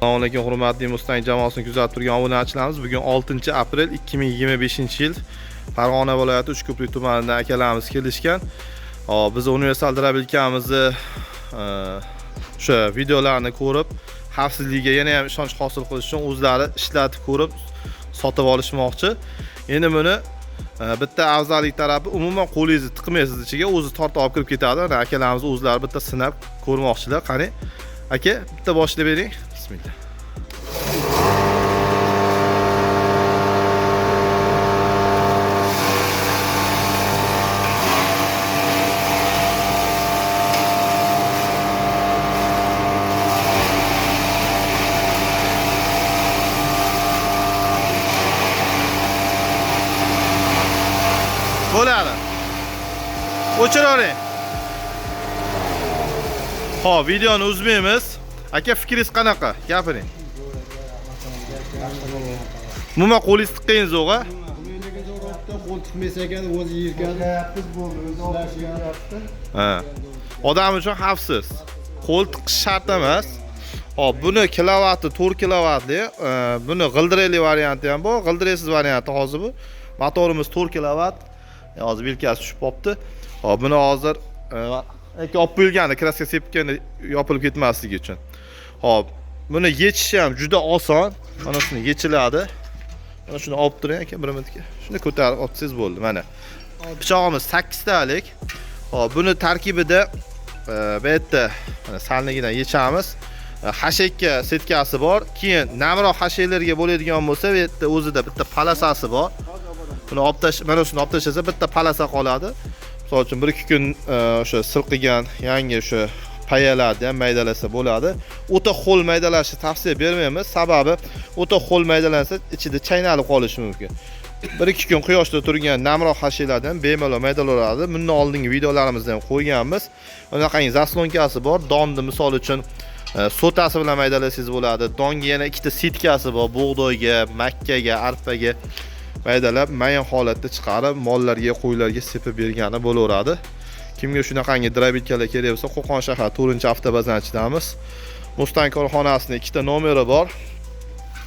Assalomu alaykum, hurmatli Mustang jamoasini kuzatib turgan obunachilarimiz. Bugun 6 aprel 2025-yil Farg'ona viloyati Uchko'prik tumanidan akalarimiz kelishgan. Hop, biz universal дробилка mizni o'sha videolarni ko'rib, xavfsizligiga yana ham ishonch hosil qilish uchun o'zlari ishlatib ko'rib sotib olishmoqchi. Endi buni bitta afzallik tarafi, umuman qo'lingizni tiqmaysiz ichiga, o'zi tortib olib kirib ketadi. Mana akalarimiz o'zlari bitta sinab ko'rmoqchilar. Qani, aka, bitta boshlab bering. Bismillah. Bo'ladi. O'chiravering. Xo'p, videoni uzmaymiz. Aka, fikringiz qanaqa? Gapiring. Umuman qo'lingiz tiqqangiz yo'q, a? Qo'l tiqmas ekan, o'zi yirkadi. Yeyapmiz, bo'ldi, o'zi olib yeyapti. Ha. Odam uchun xavfsiz. Qo'l tiqish shart emas. Hop, buni kilovati 4 kilovatli, buni g'ildirakli varianti ham bor, g'ildiraksiz varianti hozir bu. Motorimiz 4 kilovat. Hozir vilkasi tushib qolibdi. Hop, buni hozir aka olib qo'yilgandi, краска sepganda yopilib ketmasligi uchun. Hop, buni yechish ham juda oson. Mana shuni yechiladi. Mana shuni olib turing aka, bir minutga. Shuni ko'tarib olib tursangiz bo'ldi, mana. Pichog'imiz 8 talik. Hop, buni tarkibida bu yerda mana salnigidan yechamiz. Xashakka setkasi bor. Keyin namroq xashaklarga bo'ladigan bo'lsa, bu yerda o'zida bitta palasasi bor. Buni olib tash, mana shuni olib tashlasa bitta palasa qoladi. Misol uchun 1-2 kun o'sha silqigan yangi o'sha payalarni ham maydalasa bo'ladi. O'ta ho'l maydalashni tavsiya bermaymiz. Sababi o'ta ho'l maydalansa ichida chaynalib qolishi mumkin. 1-2 kun quyoshda turgan namroq xashaklarni ham bemalol maydalaveradi. Bundan oldingi videolarimizda ham qo'yganmiz. Bunaqangi заслонка si bor. Donni misol uchun sotasi bilan maydalasangiz bo'ladi. Donga yana ikkita setkasi bor. Bug'doyga, makkaga, arpaga maydalab, mayin holatda chiqarib, mollarga, qo'ylarga sepib bergani bo'laveradi. Kimga shunaqangi дробилка lar kerak bo'lsa, Qo'qon shahar 4-avtobazani ichidamiz. Mustang korxonasining ikkita nomeri bor.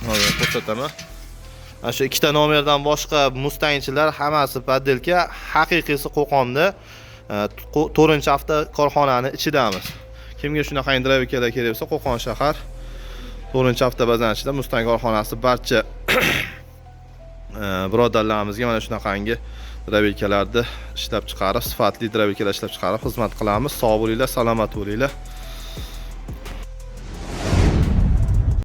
Hozir ko'rsataman. Mana shu ikkita nomerdan boshqa Mustangchilar hammasi подделка, haqiqiysi Qo'qonda 4-avto korxonani ichidamiz. Kimga shunaqangi дробилка lar kerak bo'lsa, Qo'qon shahar 4-avtobazani ichida Mustang korxonasi barcha birodarlarimizga mana shunaqangi дробилка larni ishlab chiqarib, sifatli дробилка lar ishlab chiqarib xizmat qilamiz. Sog' bo'linglar, salomat bo'linglar.